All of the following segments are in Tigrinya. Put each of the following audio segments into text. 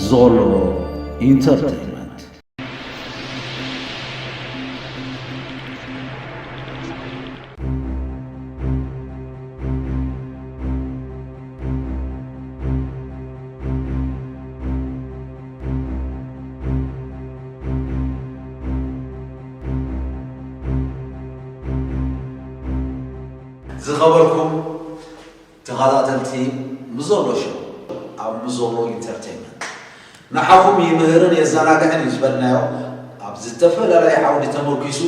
ዞሎ ኢንተርቴይንመንት። ዝኸበርኩም ተኸታተልቲ ምዞሎ ሾው ኣብ ምዞሎ ኢንተርቴይንመንት፣ ንዓኹም ይምህርን የዘናግዕን እዩ ዝበልናዮ ኣብ ዝተፈላለዩ ዓውዲ ተመርኪሱ፣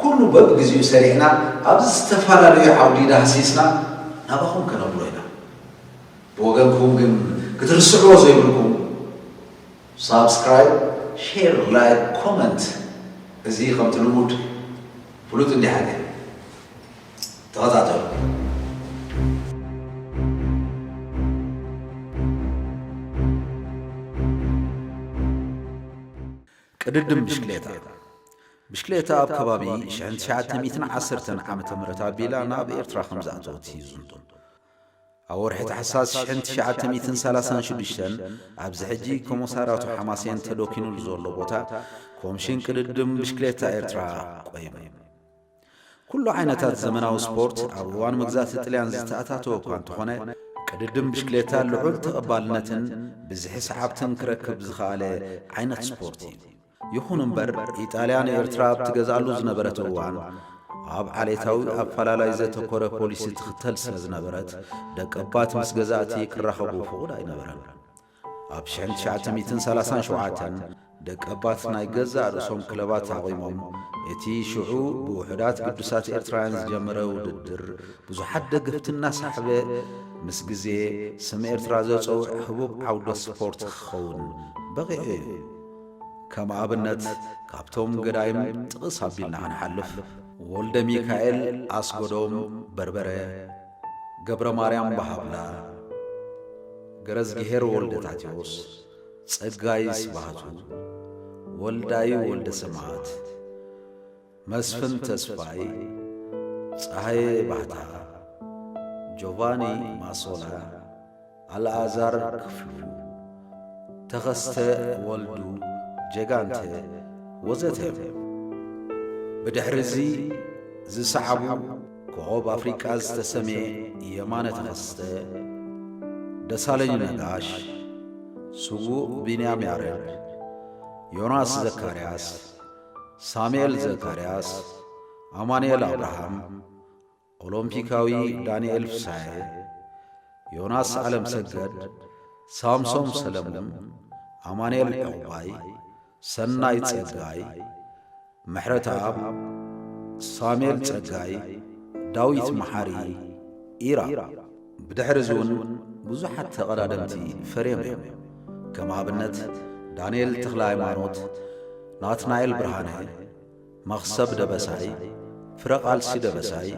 ኩሉ በብግዚኡ ሰሪዕና ኣብ ዝተፈላለዩ ዓውዲ ዳህሲስና ናባኹም ከነብሎ ኢና። ብወገንኩም ግን ክትርስዕዎ ዘይብልኩም ሳብስክራይብ፣ ሼር፣ ላይክ፣ ኮመንት፣ እዚ ከምቲ ልሙድ ፍሉጥ እንዲሓደ ተኸታተሉ። ቅድድም ብሽክሌታ። ብሽክሌታ ኣብ ከባቢ ሽሕን ትሽዓተ ሚእትን ዓሰርተን ዓመተ ምህረት ኣቢላ ናብ ኤርትራ ከም ዝኣተወት እዩ ዝንቶ። ኣብ ወርሒ ታሕሳስ ሽሕን ትሽዓተ ሚእትን ሰላሳን ሽዱሽተን ኣብዚ ሕጂ ኮሞሳራቱ ሓማሴን ተዶኪኑሉ ዘሎ ቦታ ኮምሽን ቅድድም ብሽክሌታ ኤርትራ ቆይሙ። ኩሉ ዓይነታት ዘመናዊ ስፖርት ኣብ እዋን መግዛእቲ ጥልያን ዝተኣታተወ እኳ እንተኾነ፣ ቅድድም ብሽክሌታ ልዑል ተቐባልነትን ብዝሒ ሰዓብትን ክረክብ ዝኸኣለ ዓይነት ስፖርት እዩ። ይኹን እምበር፣ ኢጣልያ ንኤርትራ ኣብ ትገዝኣሉ ዝነበረት እዋን፣ ኣብ ዓሌታዊ ኣፈላላይ ዘተኮረ ፖሊሲ ትኽተል ስለ ዝነበረት፣ ደቀባት ምስ ገዛእቲ ክራኸቡ ፍቑድ ኣይነበረን። ኣብ ሽሕን ትሽዓተ ሚእትን ሰላሳን ሸውዓተን ደቀባት ናይ ገዛእ ርእሶም ክለባት ኣቑሞም፣ እቲ ሽዑ ብውሑዳት ግዱሳት ኤርትራውያን ዝጀመረ ውድድር ብዙሓት ደገፍቲ እናሳሕበ፣ ምስ ግዜ ስም ኤርትራ ዘጸውዕ ህቡብ ዓውደ ስፖርት ክኸውን በቒዑ እዩ። ከም ኣብነት፣ ካብቶም ገዳይም ጥቕስ ኣቢልና ክንሓልፍ፣ ወልደ ሚካኤል ኣስጎዶም በርበረ፣ ገብረ ማርያም በሃብላ፣ ገረዝግሄር ወልደ ታቴዎስ፣ ጸጋይ ስብሃቱ፣ ወልዳይ ወልደ ሰማእት፣ መስፍን ተስፋይ፣ ጸሃየ ባህታ፣ ጆቫኒ ማሶላ፣ ኣልኣዛር ክፍሉ፣ ተኸስተ ወልዱ፣ ጀጋንተ ወዘተ እዮም። ብድሕሪ እዚ ዝሰዓቡ ኮኾብ ኣፍሪቃ ዝተሰምየ የማነ ተኸስተ፣ ደሳለኝ ነጋሽ፣ ስዉእ ቢንያም ያረድ፣ ዮናስ ዘካርያስ፣ ሳሙኤል ዘካርያስ፣ ኣማኑኤል ኣብርሃም፣ ኦሎምፒካዊ ዳንኤል ፍስሃየ፣ ዮናስ ኣለምሰገድ፣ ሳምሶም ሰለሙን፣ ኣማኑኤል ዕቑባይ፣ ሰናይ ጸጋይ፣ ምሕረተኣብ፣ ሳሙኤል ጸጋይ፣ ዳዊት መሓሪ፣ ኢራ። ብድሕሪ እዚ እውን ብዙሓት ተቐዳደምቲ ፈርዮም እዮም። ከም ኣብነት ዳንኤል ተኽለ ሃይማኖት፣ ናትናኤል ብርሃነ፣ መኽሰብ ደበሳይ፣ ፍረቓልሲ ደበሳይ፣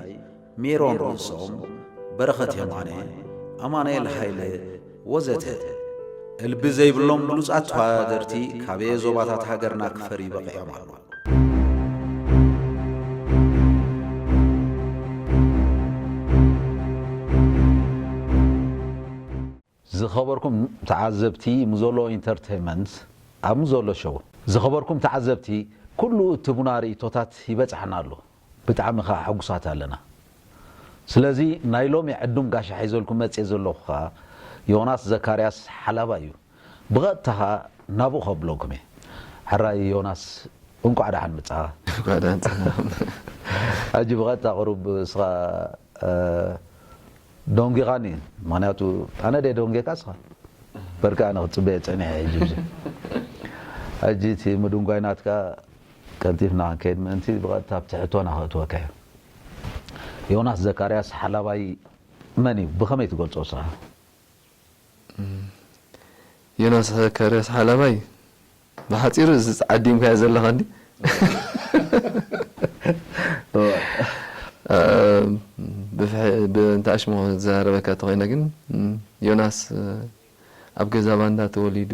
ሜሮን ሮንሶም፣ በረኸት የማነ፣ ኣማኑኤል ሃይለ ወዘተ። እልቢ ዘይብሎም ብሉጻት ተወዳደርቲ ካበየ ዞባታት ሃገርና ክፈርዩ በቒዖም ኣለዉ። ዝኸበርኩም ተዓዘብቲ ሙዞሎ ኢንተርቴይንመንት ኣብ ሙዞሎ ሾው። ዝኸበርኩም ተዓዘብቲ፣ ኩሉ እትቡና ርእይቶታት ይበጽሓና ኣሎ። ብጣዕሚ ኸኣ ሕጉሳት ኣለና። ስለዚ ናይ ሎሚ ዕዱም ጋሻ ሒዘልኩም መጽየ ዘለኹ ኸኣ ዮናስ ዘካርያስ ሓላባ እዩ። ብቐጥታ ኸኣ ናብኡ ከብለኩም እየ። ሕራይ ዮናስ፣ እንቋዕ ደሓን መጻኻ። እንቋዕ ደሓን ጸናሕኩም። ሕጂ ብቐጥታ ቁሩብ እስኻ፣ እ፣ ደንጒኻኒ። ምኽንያቱ ኣነ ድየ ደንጌካ እስኻ? በርካ ኣነ ክጽበየ ጸኒሐ ሕጂ እዚ። ሕጂ እቲ ምድንጓይ ናትካ ቀልጢፍና ክንከይድ ምእንቲ ብቐጥታ ኣብቲ ሕቶና ከእትወካ እየ። ዮናስ ዘካርያስ ሓላባይ መን እዩ? ብኸመይ ትገልጾ እስኻ? እም፣ ዮናስ ዘካርያስ ሓላባይ፣ ብሓጺሩ እዚ ዓዲምካዮ ዘለኻ እንዲ? እወ። እ፣ ብፍሕ-፣ ብእንተ ኣሽሙ ክዛረበካ እንተኾይነ ግን፣ እም፣ ዮናስ፣ እ፣ ኣብ ገዛ ባንዳ ተወሊዱ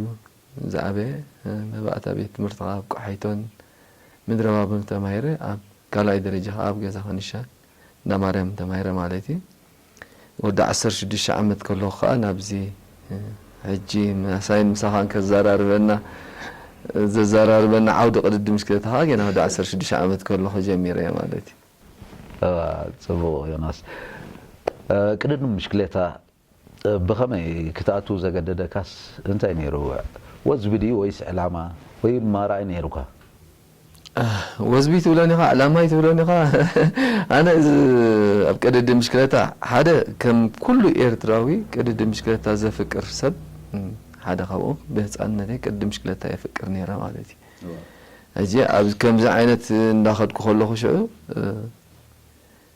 ዝዓበየ፣ እ፣ መባእታ ቤት ትምህርቲ ኣብ ቆሓይቶን ምድረ ባቡርን ተማሂረ፣ ኣብ ካልኣይ ደረጃ ከኣ ኣብ ገዛ ከኒሻ እንዳ ማርያም ተማሂረ ማለት እዩ። ወዲ ዓሰርተ ሽዱሽተ ዓመት ከለኹ ከኣ ናብዚ፣ እ፣ ሕጂ ምሳይን ምሳኻን ከዘራርበና፣ ዘዘራርበና ዓውዲ ቅድድም ብሽክለታ ኸዓ ገና ወዲ ዓሰርተ ሽዱሽተ ዓመት ከለኹ ጀሚረ እየ ማለት እዩ። እዋ፣ ጽቡቕ ዮናስ። እ፣ ቅድድም ብሽክሌታ፣ እ፣ ብኸመይ ክትኣቱ ዘገደደካስ እንታይ ነይሩ? ወዝቢ ድዩ ወይስ ዕላማ ወይ ድማ ራእይ ነይሩካ? እ፣ ወዝቢ ትብለኒ ኢኻ፣ ዕላማ ትብለኒ ኢኻ። ኣነ እዚ ኣብ ቅድድም ብሽክለታ ሓደ ከም ኩሉ ኤርትራዊ ቅድድም ብሽክለታ ዘፍቅር ሰብ፣ እ፣ ሓደ ካብኡ ብህፃንነተይ ቅድድም ብሽክለታ የፍቅር ነይረ ማለት እዩ። እዋ። ሕጂ ኣብ ከምዚ ዓይነት እንዳኸድኩ ከለኹ ሽዑ፣ እ፣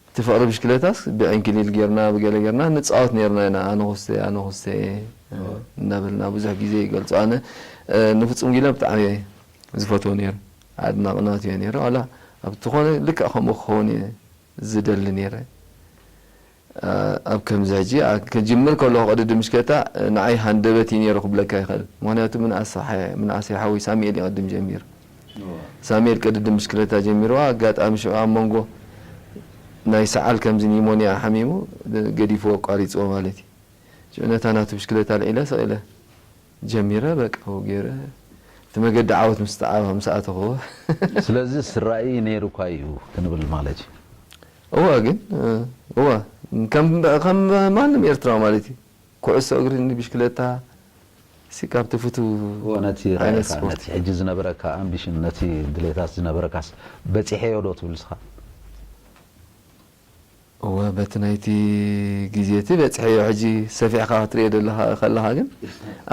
እቲ ፍቕሪ ብሽክለታስ ብዕንክሊል ጌርና ብገለ ጌርና ንጻወት ኔርና ኢና። ኣነ ኹስተ፣ ኣነ ኹስተ እዋ። እናበልና ብዙሕ ግዜ ይገልጾ። ኣነ፣ እ፣ ንፍጹም ጊለ ብጣዕሚ እየ ዝፈትዎ ኔረ። ኣድናቒ ናቱ እየ ኔረ። ዋላ ኣብ ዝኾነ ልክዕ ከምኡ ክኸውን እየ ዝደሊ ኔረ። እ፣ ኣብ ከምዚ ሕጂ፣ እ፣ ክጅምር ከለኹ ቅድድም ብሽክለታ፣ እ፣ ንዓይ ሃንደበት እዩ ኔሩ ክብለካ ይኽእል። ምኽንያቱ ምንኣስ ሓ-፣ ምንኣሰይ ሓወይ ሳሙኤል ይቐድም ጀሚሩ። እዋ። ሳሙኤል ቅድድም ብሽክለታ ጀሚርዋ። ኣጋጣሚ ሽዑ ኣብ መንጎ ናይ ሰዓል ከምዚ ኒሞንያ ሓሚሙ ገዲፍዎ ኣቋሪጽዎ ማለት እዩ። ሽዑ ነታ ናቱ ብሽክለታ ኣልዒለ ስቕ ኢለ ጀሚረ፣ በቃ፣ ው ገይረ እቲ መገዲ ዓወት ምስ ተዓ-፣ ምስ ኣተኽዎ። ስለዚ ስራኢ ነይሩካ እዩ ክንብል ማለት እዩ። እዋ፣ ግን፣ እዋ፣ ከም፣ ከም ማንም ኤርትራዊ ማለት እዩ። ኩዕሶ እግሪ፣ ብሽክለታ፣ ሲ ካብ ትፍቱ እዎ፣ ነቲ ዓይነት ራእይኻ፣ ስፖርት። ነቲ ሕጂ ዝነበረካ ኣምቢሽን፣ ነቲ ድሌታት ዝነበረካስ በጺሐዮ ዶ ትብል ንስኻ? እወ፣ በቲ ናይቲ ግዜ እቲ በጺሐዮ። ሕጂ ሰፊሕካ ክትሪኦ ዘለኻ፣ ከለኻ ግን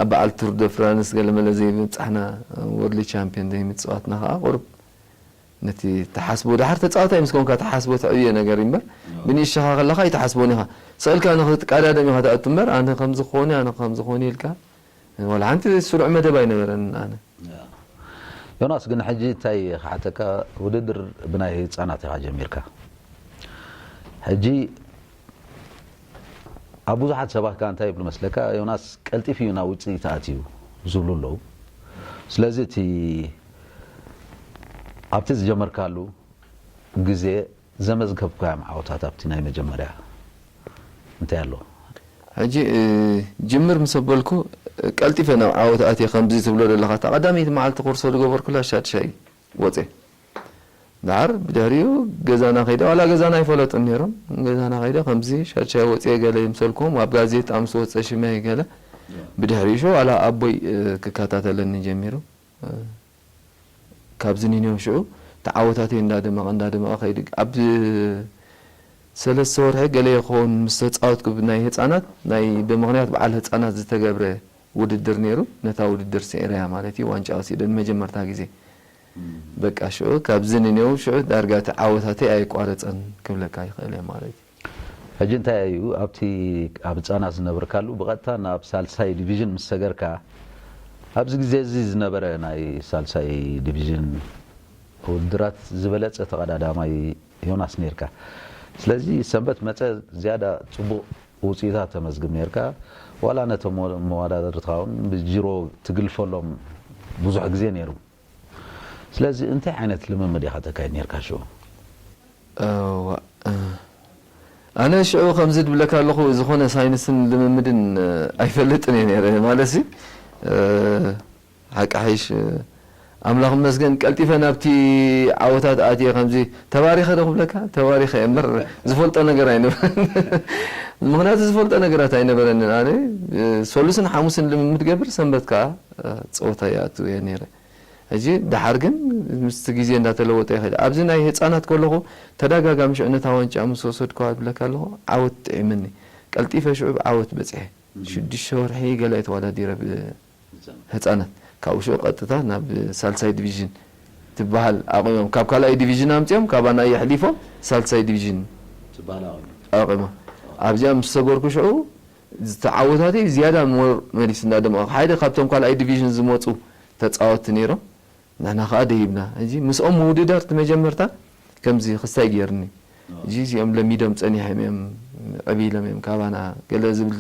ኣብ በዓል ቱር ደ ፍራንስ ገለመለ ዘይምብጻሕና፣ ወርልድ ቻምፒዮን ዘይምጽዋትና ከኣ ቁሩብ ነቲ ትሓስቦ፣ ደሓር ተጻዋታይ ምስ ኮንካ ትሓስቦ፣ ትዕብዮ ነገር እዩ እምበር፣ እዎ። ብንእሽኻ ከለኻ ኣይትሓስቦን ኢኻ። ስቕ ኢልካ ንኽትቀዳደም ኢኻ ትኣቱ እምበር፣ ኣነ ከምዚ ክኾን እየ፣ ኣነ ከምዚ ክኾን እየ ኢልካ፣ ዋላ ሓንቲ ስሩዕ መደብ ኣይነበረን ኣነ። ያ። ዮናስ፣ ግን ሕጂ እንታይ ክሓተካ፣ ውድድር ብናይ ህጻናት ኢኻ ጀሚርካ። ሕጂ ኣብ ብዙሓት ሰባት ከኣ እንታይ ይብሉ መስለካ፣ ዮናስ ቀልጢፉ እዩ ናብ ውጽኢት ኣትዩ ዝብሉ ኣለዉ። ስለዚ እቲ ኣብቲ ዝጀመርካሉ ግዜ ዘመዝገብካዮም ዓወታት ኣብቲ ናይ መጀመርያ እንታይ ኣሎ? ሕጂ፣ እ፣ ጅምር ምስ ኣበልኩ፣ ቀልጢፈ ናብ ዓወት ኣትየ ከምዚ ትብሎ ዘለኻ፣ እታ ቀዳመይቲ መዓልቲ ኩርሶ ዝገበርኩላ ሻድሻይ ወጼ። ደሓር ብድሕሪኡ ገዛና ከይደ፣ ዋላ ገዛና ኣይፈለጡን ነይሮም። ገዛና ከይደ ከምዚ ሻድሻይ ወጽየ ገለ ይምሰልኩም፣ ኣብ ጋዜጣ ምስ ወጸ ሽመይ ገለ። ብድሕሪኡ ሾ ዋላ ኣቦይ፣ እ፣ ክከታተለኒ ጀሚሩ። እ፣ ካብዚ ንኔው ሽዑ ተዓወታተይ እንዳደመቐ፣ እንዳደመቐ ከይድ። ኣብ ሰለስተ ወርሒ ገለ ይኸውን ምስ ተጻወትኩ ብናይ ህጻናት፣ ናይ ብምኽንያት በዓል ህጻናት ዝተገብረ ውድድር ነይሩ። ነታ ውድድር ስዒረያ ማለት እዩ፣ ዋንጫ ወሲደ ንመጀመርታ ግዜ። እም። በቃ ሽዑ ካብዚ ንኔው ሽዑ ዳርጋ እቲ ዓወታተይ ኣይቋረጸን ክብለካ ይኽእል እየ ማለት እዩ። ሕጂ እንታይ እዩ ኣብቲ ኣብ ህጻናት ዝነበርካሉ ብቐጥታ ናብ ሳልሳይ ዲቪዥን ምስ ሰገርካ፣ ኣብዚ ግዜ እዚ ዝነበረ ናይ ሳልሳይ ዲቪዥን ውድድራት ዝበለጸ ተቐዳዳማይ ዮናስ ኔርካ። ስለዚ ሰንበት መጸ ዝያዳ ጽቡቕ ውጽኢታት ተመዝግብ ኔርካ። ዋላ ነቶም መ-፣ መወዳደርትኻ እውን ብጅሮ ትግልፈሎም ብዙሕ ግዜ ነይሩ። ስለዚ እንታይ ዓይነት ልምምድ ኢኻ ተካይድ ኔርካ ሽዑ? እዋ፣ እ፣ ኣነ ሽዑ ከምዚ ድብለካ ኣለኹ፣ ዝኾነ ሳይንስን ልምምድን፣ እ፣ ኣይፈልጥን እየ ነይረ። ማለትሲ፣ እ፣ ሓቂ ሓይሽ፣ እ፣ ኣምላኽ ይመስገን ቀልጢፈ ናብቲ ዓወታት ኣትየ። ከምዚ ተባሪኸ ዶ ክብለካ? ተባሪኸ እየ እምበር ዝፈልጦ ነገር ኣይነበረን። ምኽንያቱ ዝፈልጦ ነገራት ኣይነበረንን። ኣነ፣ እ፣ ሰሉስን ሓሙስን ልምምድ ገብር፣ ሰንበት ከኣ፣ እ፣ ጸወታ ይኣቱ እየ ነይረ። ሕጂ ደሓር ግን ምስቲ ግዜ እንዳተለወጠ ይኸይድ። ኣብዚ ናይ ህጻናት ከለኹ ተደጋጋሚ ሽዑ ነታ ዋንጫ ምስ ወሰድኩዋ እብለካ ኣለኹ፣ ዓወት ጥዒምኒ። ቀልጢፈ ሽዑ ዓወት በጺሐ። እም። ሽዱሽተ ወርሒ ገለ እየ ተወዳዲረ ብ-፣ ህጻናት። ህጻናት። ካብኡ ሽዑ ቀጥታ ናብ ሳልሳይ ዲቪዥን ትበሃል ኣቑሞም። ካብ ካልኣይ ዲቪዥን ኣምጺኦም፣ ካባና የሕሊፎም ሳልሳይ ዲቪዥን ትበሃል ኣቑሞም። ኣቑሞም። ኣብዚኣ ምስ ሰገርኩ ሽዑ ዝተዓወታተይ ዝያዳ ሞር መሊሱ እንዳደመቐ። ሓደ ካብቶም ካልኣይ ዲቪዥን ዝመጹ ተጻወትቲ ነይሮም። ንሕና ኸኣ ደይብና። ሕጂ ምስኦም ምውድዳር እቲ መጀመርታ ከምዚ ክስታይ ገይርኒ። ኣዎ። ሕጂ እዚኦም ለሚዶም ጸኒሖም እዮም፣ ዕብይ ኢሎም እዮም ካባና ገለ ዝብል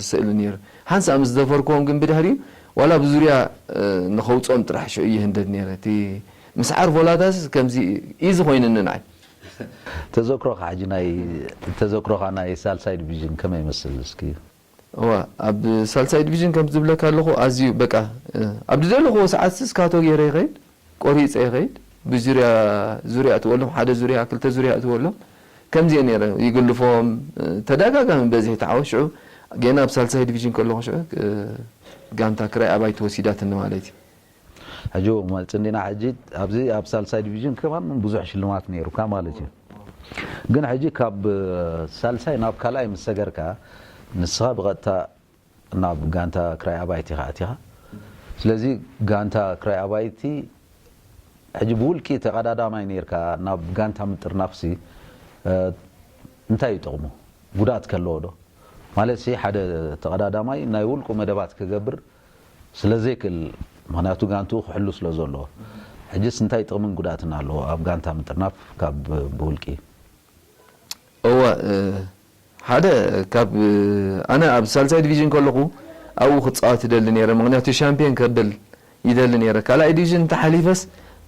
ስእሊ ነይሩ። ሓንሳእ ምስ ደፈርክዎም ግን ብድሕሪኡ ዋላ ብዙርያ፣ እ፣ ንኸውጽኦም ጥራሕ ሽዑ ይህንደድ ነይረ። እቲ ምስዓር ቮላታስ ከምዚ ኢዚ ኮይኑኒ ንዓይ። ተዘክሮኻ ሕጂ ናይ፣ ተዘክሮኻ ናይ ሳልሳይ ዲቪዥን ከመይ ይመስል እስኪ? እዋ፣ ኣብ ሳልሳይ ዲቪዥን ከም ዝብለካ ኣለኹ፣ ኣዝዩ በቃ፣ እ፣ ኣብ ዝደለኹዎ ሰዓት ስስ ካቶ ገይረ ይኸይድ፣ ቆሪፀ ይኸይድ። ብዙርያ፣ ዙርያ እትበሎም፣ ሓደ ዙርያ፣ ክልተ ዙርያ እትበሎም፣ ከምዚ እየ ነይረ። ይግልፎም፣ እ፣ ተደጋጋሚ በዝሒ ተዓወት። ሽዑ ገና ኣብ ሳልሳይ ዲቪዥን ከለኹ ሽዑ፣ እ፣ ጋንታ ክራይ ኣባይ ተወሲዳትኒ ማለት እዩ። ሕጂ እውን መጽ እንዲና፣ ሕጂ ኣብዚ ኣብ ሳልሳይ ዲቪዥን ከማን ብዙሕ ሽልማት ነይሩካ ማለት እዩ። ግን ሕጂ ካብ ሳልሳይ ናብ ካልኣይ ምስ ሰገርካ፣ ንስኻ ብቐጥታ ናብ ጋንታ ክራይ ኣባይቲ ኢኻ ኣቲኻ። ስለዚ ጋንታ ክራይ ኣባይቲ ሕጂ ብውልቂ ተቐዳዳማይ ነይርካ፣ ናብ ጋንታ ምጥርናፍሲ፣ እ፣ እንታይ እዩ ጥቕሙ? ጉድኣት ከለዎ ዶ? ማለት ሲ ሓደ ተቐዳዳማይ ናይ ውልቁ መደባት ክገብር ስለ ዘይክእል፣ ምኽንያቱ ጋንትኡ ክሕሉ ስለ ዘለዎ። ሕጅስ እንታይ ጥቕምን ጉድኣትን ኣለዎ ኣብ ጋንታ ምጥርናፍ ካብ ብውልቂ? እወ፣ እ፣ ሓደ ካብ፣ እ፣ ኣነ ኣብ ሳልሳይ ዲቪዥን ከለኹ ኣብኡ ክጻወት ይደሊ ነይረ፣ ምኽንያቱ ሻምፒዮን ከብል ይደሊ ነይረ። ካልኣይ ዲቪዥን እንተሓሊፈስ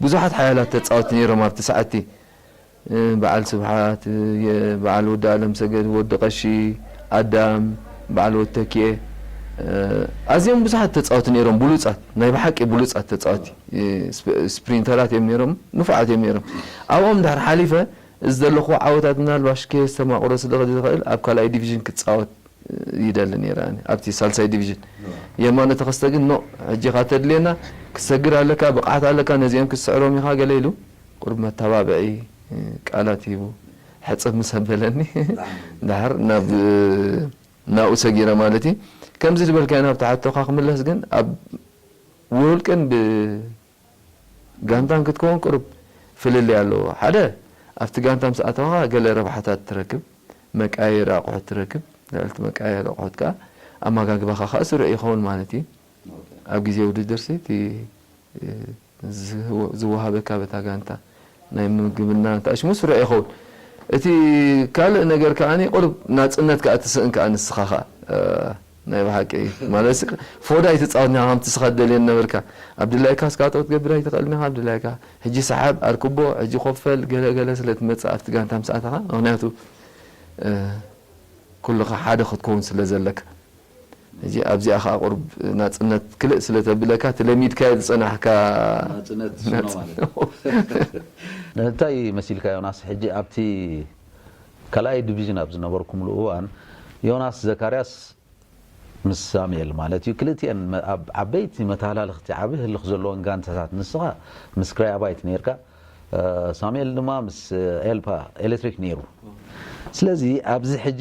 ብዙሓት ሓያላት ተጻወትቲ ነይሮም ኣብቲ ሰዓትቲ። እ፣ በዓል ስብሓት፣ እ፣ የ-፣ በዓል ወዲ ኣለም ሰገድ፣ ወዲ ቀሺ፣ ኣዳም፣ በዓል ወዲ ተኪኤ፣ እ፣ ኣዝዮም ብዙሓት ተጻወቲ ነይሮም፣ ብሉጻት፣ ናይ ብሓቂ ብሉጻት ተጻወቲ፣ እ፣ ስፕ-፣ ስፕሪንተራት እዮም ነይሮም፣ ንፉዓት እዮም ነይሮም። ኣብኦም ድሕር ሓሊፈ፣ እዚ ዘለኹዎ ዓወታት ምናልባሽ ከየስተማቕሮ ስለ ዝኽእል፣ ኣብ ካልኣይ ዲቪዥን ክጻወት ይደሊ ነይረ፣ ኣነ ኣብቲ ሳልሳይ ዲቪዥን። የማነ ተኸስተ ግን፣ "ኖ፣ ሕጂ ኢኻ ተድልየና፣ ክትሰግር ኣለካ፣ ብቕዓት ኣለካ፣ ነዚኦም ክትስዕሮም ኢኻ" ገለ ኢሉ፣ ቁሩብ መተባብዒ፣ እ፣ ቃላት ሂቡ፣ ሕጽብ ምስ ኣበለኒ፣ ድሓር ናብ፣ እ፣ ናብኡ ሰጊረ ማለት እዩ። ከምዚ ዝበልካዮ ናብቲ ሕቶኻ ክምለስ ግን፣ ኣብ ውልቅን ብ-፣ ጋንታን ክትከውን ቁሩብ ፍልልይ ኣለዎ። ሓደ፣ ኣብቲ ጋንታ ምስ ኣተኻ ገለ ረብሓታት ትረክብ፣ መቀያየሪ ኣቑሑት ትረክብ፣ ልዕሊ እቲ መቀያየሪ ኣቑሑት ከኣ ኣመጋግባኻ ከኣ ስሩዕ ይኸውን ማለት እዩ። ኣብ ግዜ ውድድርሲ እቲ፣ እ፣ ዝህወ-፣ ዝወሃበካ በታ ጋንታ ናይ ምግብና እንታይ ሽሙ ስሩዕ ይኸውን። እቲ ካልእ ነገር ከኣ ቁሩብ ናጽነት ከኣ ትስእን ከኣ ንስኻ ከኣ፣ እ፣ ናይ ብሓቂ ማለት ፎዳ ኣይትጻወትን ኢኻ፣ ከምቲ ንስኻ ትደልዮ ነበርካ። ኣብ ድላይካ ስካቶ ክትገብር ኣይትኽእልን ኢኻ፣ ኣብ ድላይካ ሕጂ ሰሓብ፣ ኣርክቦ፣ ሕጂ ኮፈል፣ ገለ ገለ ስለ ትመጽእ ኣብቲ ጋንታ ምስ ኣተኻ፣ ምኽንያቱ፣ እ፣ ኩልኻ ሓደ ክትከውን ስለ ዘለካ። ሕጂ ኣብዚኣ ከኣ ቁሩብ ናጽነት ክልእ ስለ ተብለካ፣ እቲ ለሚድካዮ ዝጸናሕካ ናጽነት ስኖ ናጽ-፣ ማለት እዩ። እንታይ መሲልካ ዮናስ? ሕጂ ኣብቲ ካልኣይ ዲቪዥን ኣብ ዝነበርኩምሉ እዋን፣ ዮናስ ዘካርያስ ምስ ሳሙኤል ማለት እዩ፣ ክልቲኤን መ-፣ ኣብ ዓበይቲ መተሃላልኽቲ ዓቢ ህልኽ ዘለዎን ጋንታታት፣ ንስኻ ምስ ክራይ ኣባይቲ ነይርካ፣ እ፣ ሳሙኤል ድማ ምስ ኤልፓ ኤሌክትሪክ ነይሩ። ስለዚ ኣብዚ ሕጂ፣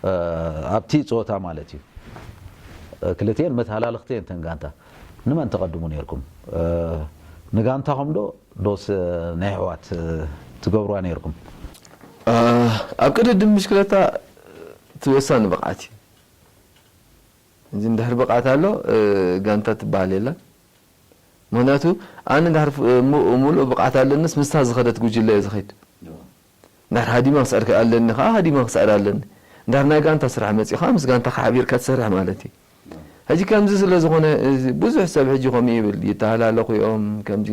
እ፣ ኣብቲ ጸወታ ማለት እዩ፣ እ፣ ክልቲኤን መተሃላልኽቲ እየን እተን ጋንታ። ንመን ተቐድሙ ነይርኩም? እ፣ ንጋንታኹም ዶ፣ ዶስ ናይ ኣሕዋት፣ እ፣ ትገብሩዋ ነይርኩም? እ፣ ኣብ ቅድድም ብሽክለታ እቲ ወሳኒ ብቕዓት እዩ። እዚ እንድሕር ብቕዓት ኣሎ፣ እ፣ ጋንታ ትበሃል የላን። ምኽንያቱ ኣነ እንድሕር ፍ-፣ ሙ-፣ ሙሉእ ብቕዓት ኣለንስ ምስታ ዝኸደት ጉጅለ እየ ዝኸይድ። እንድሕር ሃዲመ ክስዕር ኣለኒ ከኣ ሃዲመ ክስዕር ኣለኒ። እንድሕር ናይ ጋንታ ስራሕ መጺኡ ከኣ ምስ ጋንታኻ ሓቢርካ ትሰርሕ ማለት እዩ። ሕጂ ከምዚ ስለ ዝኾነ፣ እዚ ብዙሕ ሰብ ሕጂ ከምኡ ይብል፣ ይተሃላለኹ እዮም፣ ከምዚ።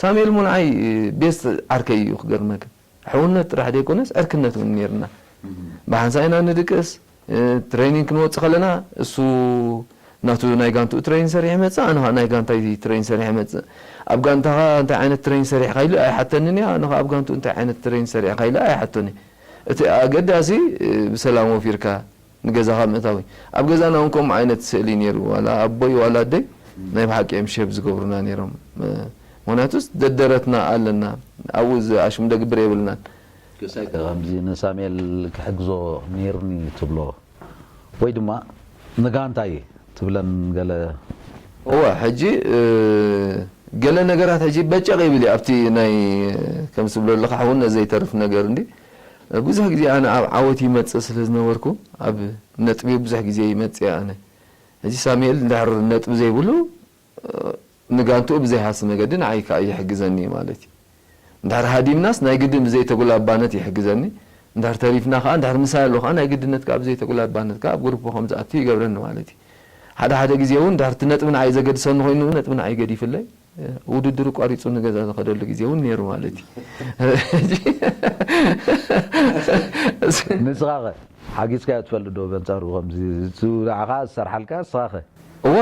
ሳሙኤል ሙንዓይ ቤስት ዓርከይ እዩ ክገርመካ። ሕውነት ጥራሕ ዘይኮነስ ዕርክነት እውን ነይርና። እም። ብሓንሳእ ኢና ንድቅስ፣ እ፣ ትሬኒንግ ክንወጽእ ከለና እሱ ናቱ ናይ ጋንትኡ ትሬኒንግ ሰሪሑ ይመጽእ፣ ኣነ ኸኣ ናይ ጋንታይ ትሬኒንግ ሰሪሐ ይመጽእ። ኣብ ጋንታኻ እንታይ ዓይነት ትሬኒንግ ሰሪሕካ ኢሉ ኣይሓተንን እዩ፣ ኣነ ኸኣ ኣብ ጋንትኡ እንታይ ዓይነት ትሬኒንግ ሰሪሕካ ኢሉ ኣይሓቶን እዩ። እቲ ኣገዳሲ፣ እ፣ ብሰላም ወፊርካ ንገዛኻ ምእታው እዩ። ኣብ ገዛና እውን ከምኡ ዓይነት ስእሊ ነይሩ፣ ዋላ ኣቦይ ዋላ ኣደይ ናይ ብሓቂ እዮም ሼፕ ዝገብሩና ነይሮም። እ፣ ምኽንያቱስ ደደረትና ኣለና፣ ኣብኡ ዝኣሽም ደግብር የብልናን። ክሳይ ከ ከምዚ ንሳሙኤል ክሕግዞ ነይሩኒ ትብሎ ወይ ድማ ንጋንታይ ትብለን ገለ? እወ፣ ሕጂ፣ እ፣ ገለ ነገራት ሕጂ በጨቕ ይብል እዩ። ኣብቲ ናይ፣ ከም ዝብሎ ኣለኻ፣ ሕውነት ዘይተርፍ ነገር እንዲ። ብዙሕ ግዜ ኣነ ኣብ ዓወት ይመጽእ ስለ ዝነበርኩ፣ ኣብ ነጥቢ ብዙሕ ግዜ ይመጽእ ኣነ። ሕጂ ሳሙኤል እንድሕር ነጥቢ ዘይብሉ፣ እ፣ ንጋንትኡ ብዘይሃሲ መገዲ ንዓይ ከኣ ይሕግዘኒ ማለት እዩ። እንድሕር ሃዲምናስ ናይ ግድን ብዘይተጉላባነት ይሕግዘኒ። እንድሕር ተሪፍና ከኣ፣ እንድሕር ምሳይ ኣሎ ከኣ፣ ናይ ግድነት ከኣ ብዘይተጉላባነት ከኣ ኣብ ግሩፕ ከም ዝኣቱ ይገብረኒ ማለት እዩ። ሓደ ሓደ ግዜ እውን እንድሕር እቲ ነጥቢ ንዓይ ዘገድሰኒ ኮይኑ፣ ነጥቢ ንዓይ ገዲፍለይ፣ እ፣ ውድድር ቋሪጹ ንገዛ ዝኸደሉ ግዜ እውን ነይሩ ማለት እዩ። ንስኻ ኸ? ሓጊዝካዮ ትፈልጥ ዶ በንጻሩ ከምዚ ንዓኻ ዝሰርሓልካ ንስኻኸ? እወ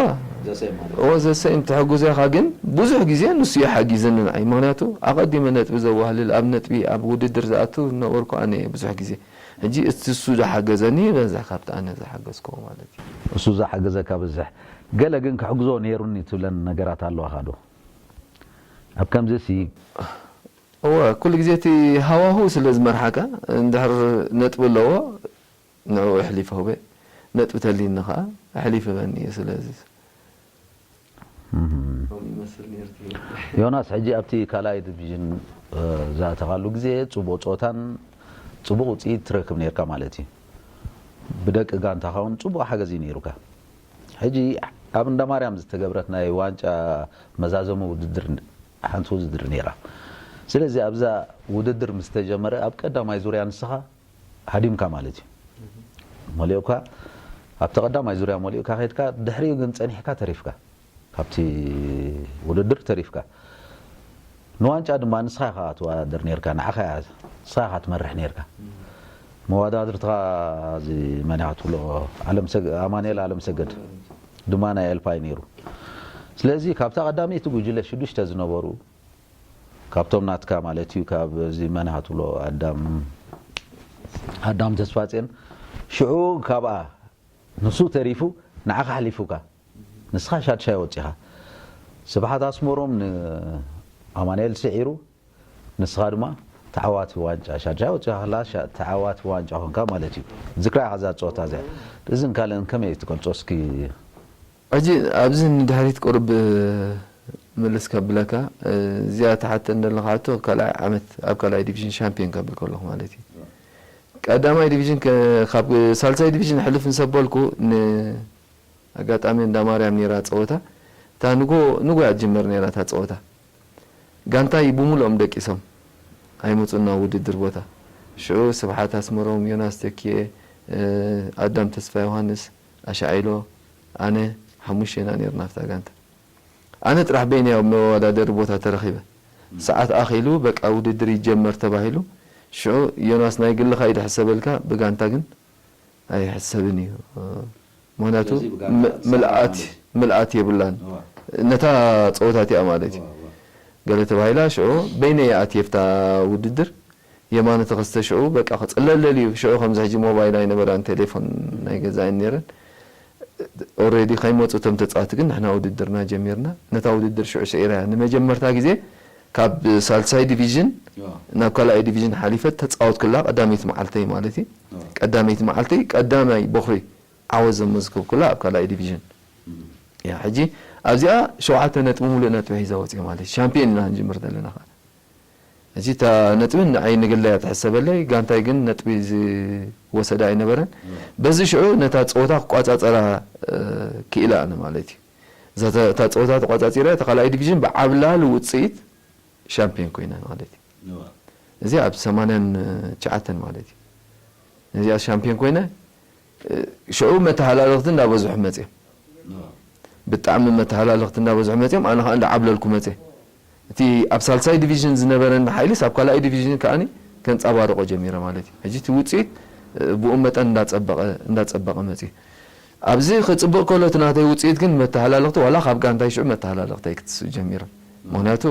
እወ ዘሰይም ትሕግዞ ኢኻ ግን ብዙሕ ግዜ ንሱ እዩ ሓጊዝኒ ንዓይ ምክንያቱ ኣቐዲመ ነጥቢ ዘዋህልል ኣብ ነጥቢ ኣብ ውድድር ዝኣቱ ዝነበርኩ ኣነ እየ ብዙሕ ግዜ ሕጂ እቲ እሱ ዝሓገዘኒ በዛ ካብቲ ኣነ ዝሓገዝክዎ ማለት እዩ። እሱ ዝሓገዘካ ብዝሕ ገለ ግን ክሕግዞ ነይሩኒ ትብለን ነገራት ኣለዋኻ ዶ? ኣብ ከምዚሲ እወ ኩሉ ግዜ እቲ ሃዋሁ ስለ ዝመርሓካ እንድሕር ነጥቢ ኣለዎ ንዕኡ ኣሕሊፈ ህበ ነጥቢ ተልይኒ ከዓ ኣሕሊፍ ህበኒ እዩ ስለዚ ዮናስ ሕጂ ኣብቲ ካልኣይ ዲቪዥን ዝኣተኻሉ ግዜ ፅቡቕ ፀወታን ፅቡቕ ውፅኢት ትረክብ ነርካ ማለት እዩ። ብደቂ ጋንታኻ እውን ፅቡቕ ሓገዝ እዩ ነይሩካ። ሕጂ ኣብ እንዳ ማርያም ዝተገብረት ናይ ዋንጫ መዛዘሚ ውድድር ሓንቲ ውድድር ነይራ። ስለዚ ኣብዛ ውድድር ምስ ተጀመረ ኣብ ቀዳማይ ዙርያ ንስኻ ሃዲምካ ማለት እዩ። መሊኡካ ኣብቲ ቀዳማይ ዙርያ መሊኡካ ከድካ ድሕሪኡ ግን ጸኒሕካ ተሪፍካ ካብቲ ውድድር ተሪፍካ ንዋንጫ ድማ ንስኻ ኢኻ ትወዳደር ነርካ ንዓኻ እያ ንስኻ ኢኻ ትመርሕ ነርካ መወዳድርትኻ እዚ መን ኢኻ ትብሎ ኣማኑኤል ኣለምሰገድ ድማ ናይ ኤልፓ እዩ ነይሩ ስለዚ ካብታ ቀዳመይቲ ጉጅለ ሽዱሽተ ዝነበሩ ካብቶም ናትካ ማለት እዩ ካብ እዚ መን ኢኻ ትብሎ ኣዳም ኣዳም ተስፋጼን ሽዑ ካብኣ ንሱ ተሪፉ ንዓኻ ኣሕሊፉካ ንስኻ ሻድሻይ ወጺኻ ስብሓት ኣስመሮም ንኣማኑኤል ስዒሩ ንስኻ ድማ ተዓዋቲ ዋንጫ ሻድሻይ ወጺኻ ከላ ተዓዋቲ ዋንጫ ኮንካ ማለት እዩ ዝክራ ኢኻ እዛ ፀወታ እዚኣ እዝን ካልእን ከመይ ትገልፆ እስኪ ሕጂ ኣብዚ ንድሕሪት ቁርብ ምልስ ከብለካ እዚኣ ትሓተኒ ዘለኻ ሕቶ ካልኣይ ዓመት ኣብ ካልኣይ ዲቪዥን ሻምፒዮን ከብል ከለኹ ማለት እዩ ቀዳማይ ዲቪዥን ካብ ሳልሳይ ዲቪዥን ሕልፍ ንሰበልኩ ኣጋጣሚ እንዳ ማርያም ነይራ ፀወታ እታ ንጎ ንጎ እያ ትጅመር ነይራ እታ ፀወታ ጋንታይ ብሙሉኦም ደቂሶም ኣይመፁን ናብ ውድድር ቦታ ሽዑ ስብሓት ኣስመሮም ዮናስ ተኪኤ ኣዳም ተስፋ ዮሃንስ ኣሻዒሎ ኣነ ሓሙሽተ ኢና ነርና ኣብታ ጋንታ ኣነ ጥራሕ በይነይ ኣብ መወዳደሪ ቦታ ተረኺበ ሰዓት ኣኺሉ በቃ ውድድር ይጀመር ተባሂሉ ሽዑ ዮናስ ናይ ግልኻ እዩ ድሕሰበልካ ብጋንታ ግን ኣይሕሰብን እዩ ምክንያቱ ምልኣት የብላን ነታ ፀወታ እቲኣ ማለት እዩ ገለ ተባሂላ ሽዑ በይነይ ኣትየ ብታ ውድድር የማነ ተኸስተ ሽዑ በቃ ክፅለለል እዩ ሽዑ ከምዚ ሕጂ ሞባይል ኣይነበራን ቴሌፎን ናይ ገዛእን ነይረን already ከይመፁ እቶም ተፃወቲ ግን ንሕና ውድድርና ጀሚርና ነታ ውድድር ሽዑ ስዒረያ ንመጀመርታ ግዜ ካብ ሳልሳይ ዲቪዥን ናብ ካልኣይ ዲቪዥን ሓሊፈ ተፃወትኩላ ቀዳመይቲ መዓልተይ ማለት እዩ ቀዳመይቲ መዓልተይ ቀዳማይ ቦኽሪ ዓወት ዘመዝገብኩላ ኣብ ካልኣይ ዲቪዥን እያ ሕጂ ኣብዚኣ ሸውዓተ ነጥቢ ሙሉእ ነጥቢ ሒዛ ወፅየ ማለት እዩ ሻምፒዮን ኢና ክንጅምር ዘለና ከዓ እዚ እታ ነጥቢ ንዓይ ንግለያ ትሕሰበለይ ጋንታይ ግን ነጥቢ ዝወሰደ ኣይነበረን በዚ ሽዑ ነታ ፀወታ ክቋፃፀራ ክኢለ ኣነ ማለት እዩ እዛ እታ ፀወታ ተቋፃፂረ እታ ካልኣይ ዲቪዥን ብዓብላሊ ውፅኢት ሻምፒዮን ኮይነ ማለት እዩ እዚ ኣብ ሰማንያን ትሽዓተን ማለት እዩ እዚኣ ሻምፒዮን ኮይነ ሽዑ መተሃላለኽቲ እንዳበዝሑ መፅዮም ብጣዕሚ መተሃላለኽቲ እንዳበዝሑ መፅዮም ኣነ ከዓ እንዳዓብለልኩ መፅየ እቲ ኣብ ሳልሳይ ዲቪዥን ዝነበረኒ ሓይልስ ኣብ ካልኣይ ዲቪዥን ከዓ ከንፃባርቆ ጀሚረ ማለት እዩ ሕጂ እቲ ውፅኢት ብኡ መጠን እንዳፀበቐ እንዳፀበቐ መፅዩ ኣብዚ ክፅብቕ ከሎ እቲ ናተይ ውፅኢት ግን መተሃላለኽቲ ዋላ ካብ ጋንታይ ሽዑ መተሃላለኽተይ ክትስእ ጀሚረ ምክንያቱ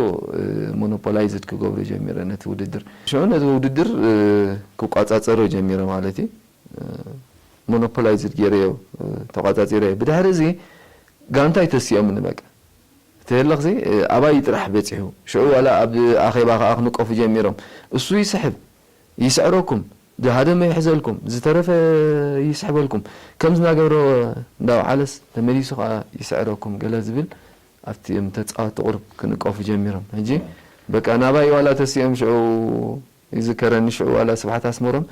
ሞኖፖላይዝድ ክገብሩ ጀሚረ ነቲ ውድድር ሽዑ ነቲ ውድድር ክቋፃፀሮ ጀሚረ ማለት እዩ ሞኖፖላይዝድ ገይረዮ ተቋፃፂረ ብድሕሪ እዚ ጋንታይ ተሲኦምኒ በቃ እቲ ህልኽዚ ኣባይ ጥራሕ በፂሑ ሽዑ ዋላ ኣብ ኣኼባ ከዓ ክንቀፉ ጀሚሮም እሱ ይስሕብ ይስዕረኩም ዝሃደመ ይሕዘልኩም ዝተረፈ ይስሕበልኩም ከምዚ እናገብረ እንዳውዓለስ ተመሊሱ ከዓ ይስዕረኩም ገለ ዝብል ኣብቲ እዮም ተፃወቲ ቁርብ ክንቀፉ ጀሚሮም ሕጂ በቃ ናባይ ዋላ ተሲኦም ሽዑ ይዝከረኒ ሽዑ ዋላ ስብሓት ኣስመሮም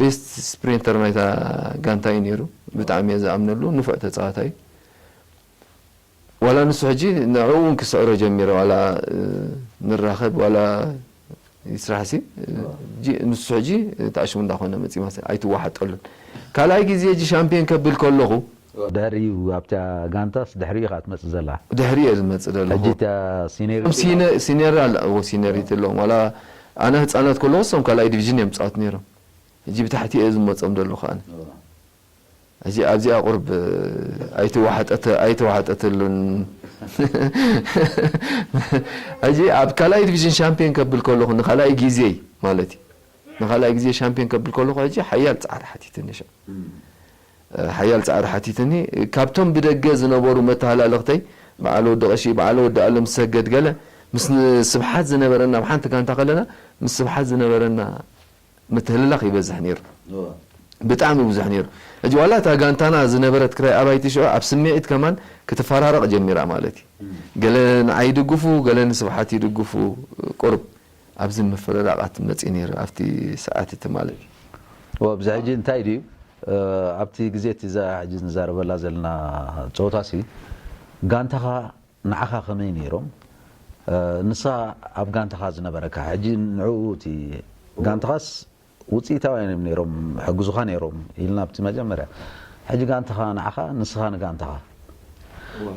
ቤስት ስፕሪንተር ናይታ ጋንታ እዩ ነይሩ ብጣዕሚ እየ ዝኣምነሉ ንፉዕ ተፃዋታይ ዋላ ንሱ ሕጂ ንዕኡ እውን ክስዕሮ ጀሚረ ዋላ ንራኸብ ዋላ ይስራሕሲ ንሱ ሕጂ ተኣሽሙ እንዳኾነ መፂ ኣይትዋሓጠሉን ካልኣይ ግዜ ሕጂ ሻምፒዮን ከብል ከለኹ ድሕሪኡ ኣብታ ጋንታስ ድሕሪኡ ኢኻ ትመፅእ ዘላ ድሕሪ እየ ዝመፅእ ዘለኹ ሲኔሪ ኣለዎ ሲኔሪቲ ኣለዎም ዋላ ኣነ ህፃናት ከለኹ እሶም ካልኣይ ዲቪዥን እዮም ፃወት ነይሮም ሕጂ ብታሕቲ እየ ዝመጾም ዘለኹ ኣነ። ሕጂ ኣብዚኣ ቁርብ ኣይተዋሕጠተ ኣይተዋሕጠተሉን። ሕጂ ኣብ ካልኣይ ዲቪዥን ሻምፒዮን ከብል ከለኹ ንኻልኣይ ግዜ ማለት እዩ። ንኻልኣይ ግዜ ሻምፒዮን ከብል ከለኹ ሕጂ ሓያል ጻዕሪ ሓቲትኒ። ሽዑ ሓያል ጻዕሪ ሓቲትኒ። ካብቶም ብደገ ዝነበሩ መተሃላለኽተይ በዓል ወዲ ቀሺ፣ በዓል ወዲ ኣለም ሰገድ ገለ ምስ ስብሓት ዝነበረና፣ ኣብ ሓንቲ ጋንታ ከለና ምስ ስብሓት ዝነበረና ምትህልላኽ ይበዝሕ ነይሩ። ብጣዕሚ ብዙሕ ነይሩ። ሕጂ ዋላ እታ ጋንታና ዝነበረት ክራይ ኣባይቲ ሽዑ ኣብ ስምዒት ከማን ክትፈራረቕ ጀሚራ ማለት እዩ። ገለ ንዓይ ይድግፉ፣ ገለ ንስብሓት ይድግፉ። ቁርብ ኣብዚ ምፍርራቓት መጺኡ ነይሩ ኣብቲ ሰዓት እቲ ማለት እዩ። ወ ኣብዚ ሕጂ እንታይ ድዩ ኣብቲ ግዜ እቲ እዛ ሕጂ ንዛረበላ ዘለና ፀወታ ሲ ጋንታኻ ንዓኻ ከመይ ነይሮም ንሳ ኣብ ጋንታኻ ዝነበረካ ሕጂ ንዕኡ እቲ ጋንታኻስ ውፅኢታውያን እዮም ነይሮም ሕግዙኻ ነይሮም ኢልና ኣብቲ መጀመርያ ሕጂ ጋንታኻ ንዓኻ ንስኻ ንጋንታኻ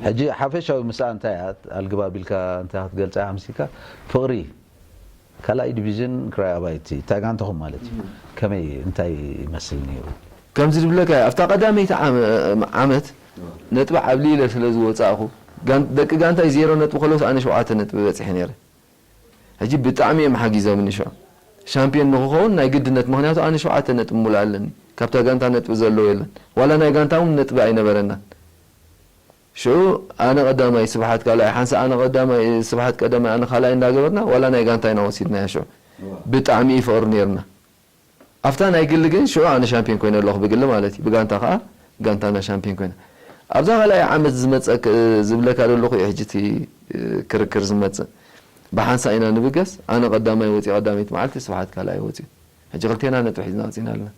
ሕጂ ሓፈሻዊ ምስኣ እንታይ እያ ኣልግባብ ኢልካ እንታይ ክትገልፃ ኣምሲካ ፍቕሪ ካልኣይ ዲቪዥን ክራይ ኣባይቲ እታ ጋንታኹም ማለት እዩ ከመይ እንታይ ይመስል ነይሩ? ከምዚ ዝብለካ ኣብታ ቀዳመይቲ ዓመት ነጥቢ ዓብሊለ ስለ ዝወፃእኹ ደቂ ጋንታይ ዜሮ ነጥቢ ከለውስ ኣነ ሸውዓተ ነጥቢ በፂሐ ነይረ። ሕጂ ብጣዕሚ እዮም ሓጊዞምኒ ሽዑ ሻምፒዮን ንክኸውን ናይ ግድነት ምክንያቱ ኣነ ሸውዓተ ነጥቢ ሙሉእ ኣለኒ ካብታ ጋንታ ነጥቢ ዘለዎ የለን ዋላ ናይ ጋንታ እውን ነጥቢ ኣይነበረናን ሽዑ ኣነ ቀዳማይ ስብሓት ካልኣይ ሓንሳ ኣነ ቀዳማይ ስብሓት ቀዳማይ ኣነ ካልኣይ እንዳገበርና ዋላ ናይ ጋንታ ኢና ወሲድናያ ሽዑ ብጣዕሚ እዩ ፍቕሪ ነይርና ኣብታ ናይ ግሊ ግን ሽዑ ኣነ ሻምፒዮን ኮይነ ኣለኹ ብግሊ ማለት እዩ ብጋንታ ከዓ ጋንታና ሻምፒዮን ኮይና ኣብዛ ካልኣይ ዓመት ዝመፀ ዝብለካ ዘለኹ እዩ ሕጂ እቲ ክርክር ዝመፅእ ብሓንሳ ኢና ንብገስ ኣነ ቀዳማይ ወፂ ቀዳመይቲ መዓልቲ ስብሓት ካልኣይ ወፂኡ ሕጂ ክልቴና ነጥቢ ሒዝና ወፂና ኣለና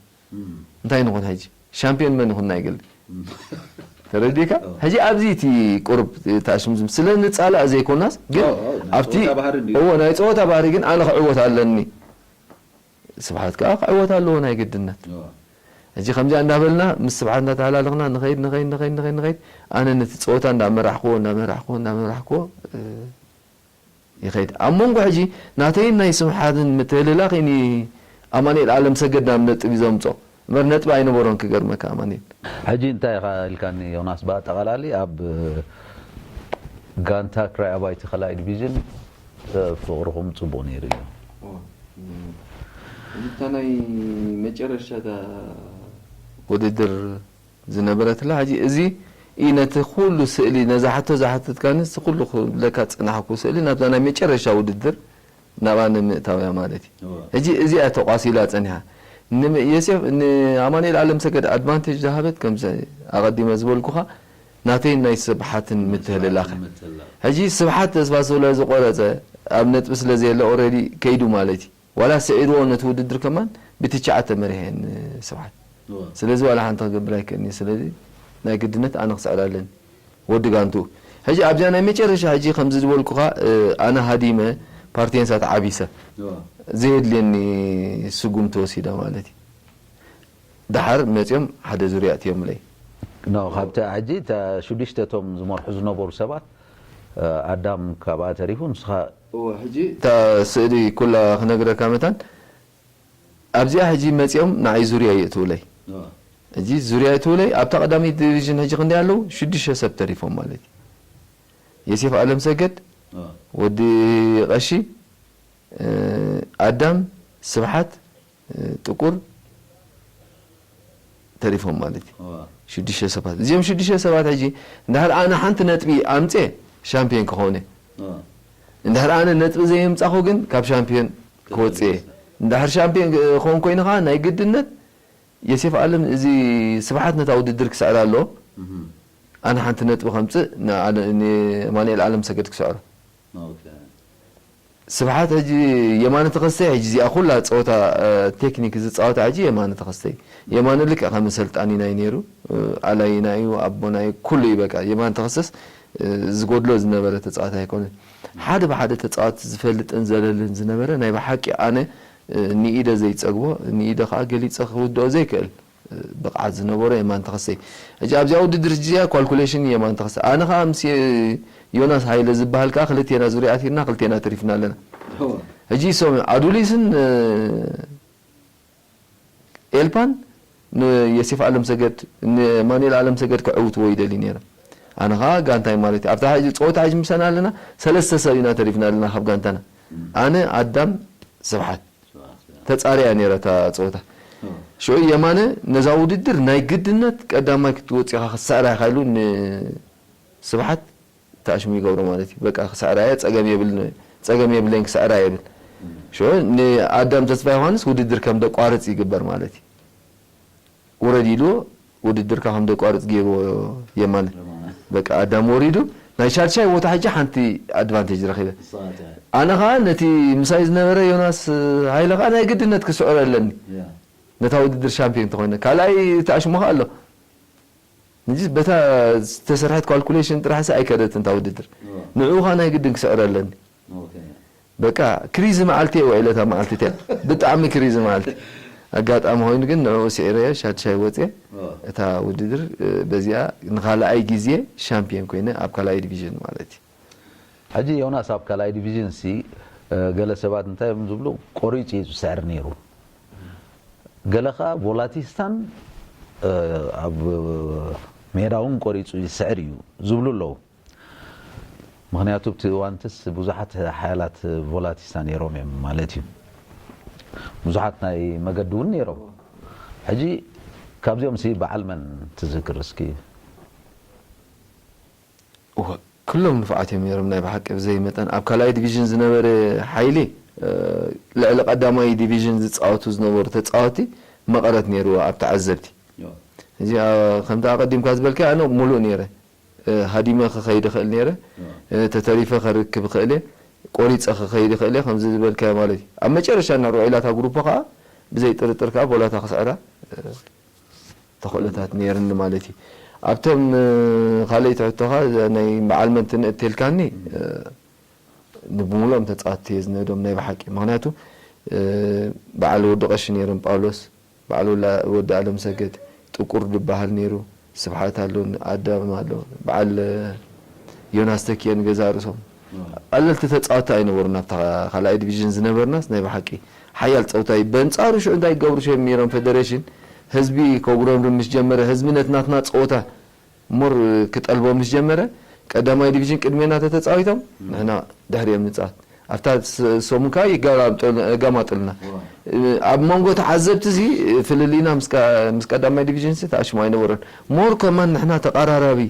እንታይ ንኹን ሕጂ ሻምፒዮን መን ይኹን ናይ ግሊ ተረዲካ ሕጂ ኣብዚ እቲ ቁርብ ተኣሽምዝም ስለ ንፃላእ ዘይኮናስ ግን ኣብቲ እዎ ናይ ፀወታ ባህሪ ግን ኣነ ክዕወት ኣለኒ ስብሓት ከዓ ክዕወት ኣለዎ ናይ ግድነት ሕጂ ከምዚኣ እንዳበልና ምስ ስብሓት እንዳተሃላለኽና ንኸይድ ንኸይድ ንኸይድ ንኸይድ ንኸይድ ኣነ ነቲ ፀወታ እንዳመራሕክዎ እንዳመራሕክዎ እንዳመራሕክዎ ይኸይድ ኣብ መንጎ ሕጂ ናተይን ናይ ስብሓትን ምትህልላኽ ኒ ኣማኑኤል ኣለም ሰገድ ናብ ነጥቢ ዘምፆ እምበር ነጥቢ ኣይነበሮን ክገርመካ ኣማኑኤል ሕጂ እንታይ ኢኻ ኢልካኒ ዮናስ ብኣጠቓላሊ ኣብ ጋንታ ክራይ ኣባይቲ ካልኣይ ዲቪዥን ፍቕርኹም ፅቡቕ ነይሩ እዩ እታ ናይ መጨረሻታ ውድድር ዝነበረትላ ሕጂ እዚ እዩ ነቲ ኩሉ ስእሊ ነዛ ሕቶ ዝሓተትካኒ ኩሉ ክብለካ ዝፀናሕኩ ስእሊ ናብዛ ናይ መጨረሻ ውድድር ናብኣ ንምእታውያ ማለት እዩ ሕጂ እዚኣ ተቋሲላ ፀኒሓ ንየሴፍ ንኣማኑኤል ኣለም ሰገድ ኣድቫንቴጅ ዝሃበት ከምዚ ኣቐዲመ ዝበልኩኻ ናተይን ናይ ስብሓትን ምትህልላኸ ሕጂ ስብሓት ተስፋ ስለ ዝቆረፀ ኣብ ነጥቢ ስለ ዘየለ ኦረዲ ከይዱ ማለት እዩ ዋላ ስዒርዎ ነቲ ውድድር ከማን ብትሽዓተ መሪሐ ስብሓት ስለዚ ዋላ ሓንቲ ክገብር ኣይክእልኒ ስለዚ ናይ ግድነት ኣነ ክስዕር ኣለኒ ወዲ ጋንቱ ሕጂ ኣብዚኣ ናይ መጨረሻ ሕጂ ከምዚ ዝበልኩኻ ኣነ ሃዲመ ፓርቴንሳ ተዓቢሰ ዘየድልየኒ ስጉምቲ ወሲደ ማለት እዩ ደሓር መፅኦም ሓደ ዙርያ እትዮምለይ ኖ ካብቲ ሕጂ ሽዱሽተ እቶም ዝመርሑ ዝነበሩ ሰባት ኣዳም ካብኣ ተሪፉ ንስኻ እወ ሕጂ እታ ስእሊ ኩላ ክነግረካ መታን ኣብዚኣ ሕጂ መፂኦም ንዓይ ዙርያ የእትውለይ ሕጂ ዙርያ የእትውለይ ኣብታ ቀዳመይቲ ዲቪዥን ሕጂ ክንደይ ኣለዉ ሽዱሽተ ሰብ ተሪፎም ማለት እዩ የሴፍ ኣለም ሰገድ ወዲ ቀሺ ኣዳም ስብሓት ጥቁር ተሪፎም ማለት እዩ ሽዱሽተ ሰባት እዚኦም ሽዱሽተ ሰባት ሕጂ እንድሕር ኣነ ሓንቲ ነጥቢ ኣምፀ ሻምፒዮን ክኸውን እየ እንድሕር ኣነ ነጥቢ ዘየምፃኹ ግን ካብ ሻምፒዮን ክወፅእ እየ እንድሕር ሻምፒዮን ክኸውን ኮይኑ ከዓ ናይ ግድነት የሴፍ ኣለም እዚ ስብሓት ነታ ውድድር ክስዕር ኣለዎ ኣነ ሓንቲ ነጥቢ ከምፅእ ንማንኤል ኣለም ሰገድ ክስዕሮ ስብሓት ሕጂ የማነ ተኸስተ ሕጂ እዚኣ ኩላ ፀወታ ቴክኒክ ዝፃወታ ሕጂ የማነ ተኸስተ እዩ። የማነ ልክዕ ከም ሰልጣኒና እዩ ነይሩ፣ ኣላይና እዩ፣ ኣቦና እዩ፣ ኩሉ እዩ በቃ። የማነ ተኸስተስ ዝጎድሎ ዝነበረ ተፃዋታይ ኣይኮነን። ሓደ ብሓደ ተፃወቲ ዝፈልጥን ዘለልን ዝነበረ ናይ ብሓቂ ኣነ ንኢደ ዘይፀግቦ ንኢደ ከዓ ገሊፀ ክውድኦ ዘይክእል ብቕዓት ዝነበሮ የማነ ተኸስተይ። ሕጂ ኣብዚኣ ውድድር ሕጂ እዚኣ ኳልኩሌሽን የማነ ተኸስተይ። ኣነ ከዓ ምስ ዮናስ ሃይለ ዝበሃል ከዓ ክልቴና ዙርያ ኣቲርና ክልቴና ተሪፍና ኣለና። ሕጂ እሶም ኣዱሊስን ኤልፓን ንዮሴፍ ኣለምሰገድ፣ ንማኑኤል ኣለምሰገድ ከዕውትዎ ይደሊ ነይረ። ኣነ ኸዓ ጋንታይ ማለት እዩ። ኣብታ ሕጂ ጸወታ ሕጂ ምሳና ኣለና፣ ሰለስተ ሰብ ኢና ተሪፍና ኣለና ካብ ጋንታና። ኣነ፣ ኣዳም፣ ስብሓት። ተጻርያ ነይራ እታ ጸወታ። ሽዑ የማነ ነዛ ውድድር ናይ ግድነት ቀዳማይ ክትወጽእ ኢኻ ክትስዕራ ኢኻ ኢሉ ንስብሓት ተኣሽሙ ይገብሮ ማለት እዩ። በቃ ክስዕራ እየ፣ ጸገም የብል፣ ጸገም የብለይን ክስዕራ እየ ይብል። ሽዑ ንኣዳም ተስፋ ዮሃንስ ውድድር ከም ደቋርጽ ይግበር ማለት እዩ። ውረድ ኢልዎ ውድድርካ ከም ደቋርጽ ገይርዎ የማነ። በቃ ኣዳም ወሪዱ ናይ ሻድሻይ ቦታ ሕጂ ሓንቲ ኣድቫንቴጅ ረኺበ። ኣነ ኸኣ ነቲ ምሳይ ዝነበረ ዮናስ ሃይለ ኸኣ ናይ ግድነት ክስዕሮ ኣለኒ። ነታ ውድድር ሻምፒዮን እንተኾይነ። ካልኣይ ተኣሽሙ ኸኣ ኣሎ። ንጂ በታ ዝተሰርሐት ካልኩሌሽን ጥራሕ ሲ ኣይከደትን እታ ውድድር። ንዕኡ ኸኣ ናይ ግድን ክስዕር ኣለኒ። በቃ ክሪዚ መዓልቲ እየ ውዒለ እታ መዓልቲ እቲኣ። ብጣዕሚ ክሪዚ መዓልቲ። ኣጋጣሚ ኮይኑ ግን ንዕኡ ስዒረዮ ሻድሻይ ወፅየ። እታ ውድድር፣ እ፣ በዚኣ ንኻልኣይ ግዜ ሻምፒዮን ኮይነ ኣብ ካልኣይ ዲቪዥን ማለት እዩ። ሕጂ ዮናስ ኣብ ካልኣይ ዲቪዥን ሲ፣ እ፣ ገለ ሰባት እንታይ እዮም ዝብሉ፣ ቆሪፁ እዩ ዝስዕር ነይሩ። ገለ ኸዓ ቮላቲስታን፣ እ፣ ኣብ ሜዳ እውን ቆሪፁ ይስዕር እዩ ዝብሉ ኣለዉ። ምኽንያቱ ኣብቲ እዋንትስ ብዙሓት ሓያላት ቮላቲስታ ነይሮም እዮም ማለት እዩ። ብዙሓት ናይ መገዲ እውን ነይሮም። ሕጂ ካብዚኦም ሲ በዓል መን ትዝክር እስኪ? እወ፣ ኩሎም ንፉዓት እዮም ነይሮም ናይ ብሓቂ ብዘይ መጠን። ኣብ ካልኣይ ዲቪዥን ዝነበረ ሓይሊ፣ እ፣ ልዕሊ ቀዳማይ ዲቪዥን ዝፃወቱ ዝነበሩ ተፃወቲ መቐረት ነይርዎ ኣብ ተዓዘብቲ። ሕጂ፣ እ፣ ከምቲ ኣቐዲምካ ዝበልካዮ ኣነ ሙሉእ ነይረ። እ፣ ሃዲመ ክኸይድ እኽእል ነይረ። እ፣ ተተሪፈ ከርክብ እኽእል እየ። ቆሪፀ ክኸይድ እኽእል እየ፣ ከምዚ ዝበልካዮ ማለት እዩ። ኣብ መጨረሻ እንድሕር ውዒላ እታ ግሩፖ ከዓ ብዘይ ጥርጥር ከዓ ቮላታ ክስዕራ፣ እ፣ ተኽእሎታት ነይርኒ ማለት እዩ። ኣብቶም፣ እ፣ ካልኣይቲ ሕቶኻ ናይ በዓል መን ትንእድ ተልካኒ፣ እ፣ ንብሙሉኦም ተጻወትቲ እየ ዝንእዶም ናይ ብሓቂ። ምኽንያቱ፣ እ፣ በዓል ወዲ ቀሺ ነይሮም ጳውሎስ፣ በዓል ወላ-፣ ወዲ ኣለምሰገድ፣ ጥቁር ዝበሃል ነይሩ፣ ስብሓት ኣሎ፣ ኣዳም ኣሎ፣ በዓል፣ እ፣ ዮናስ ተኪኤ ንገዛእ ርእሶም። ኣለልቲ ተጻወትቲ ኣይነበሩን ኣብታ ካልኣይ ዲቪዥን ዝነበርናስ ናይ ብሓቂ ሓያል ጸወታ እዩ። በንጻሩ ሽዑ እንታይ ይገብሩ ሽዮም ነይሮም ፌደሬሽን፣ ህዝቢ ከጉረምርም ምስ ጀመረ፣ ህዝቢ ነቲ ናትና ጸወታ ሞር ክጠልቦ ምስ ጀመረ፣ ቀዳማይ ዲቪዥን ቅድሜና ተተጻዊቶም፣ ንሕና ድሕሪኦም ንጻወት። ኣብታ ስ-፣ ሰሙን ከኣ ይጋማጠሉ-፣ ይጋማጠሉና። ኣብ መንጎ ተዓዘብቲ እዚ ፍልልይና ምስ ቀ-፣ ምስ ቀዳማይ ዲቪዥን ሲ ተኣሽሙ ኣይነበረን። ሞር ከማን ንሕና ተቐራራቢ